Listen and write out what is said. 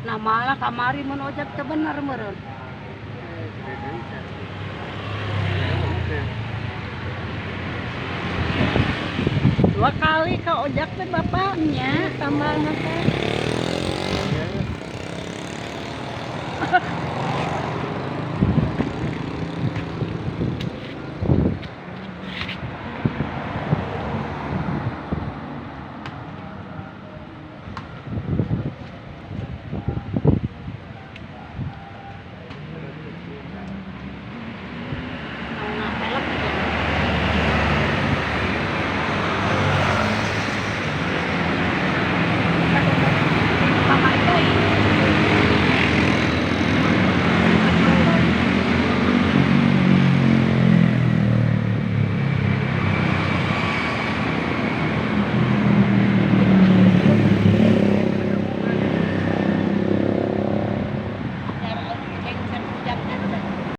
Nah, malah kamari mun ojek teu bener meureun. Eh, gede deui teh. Oke. Dua kali ka ojek teh, Bapak. Nya. Tambahan teh.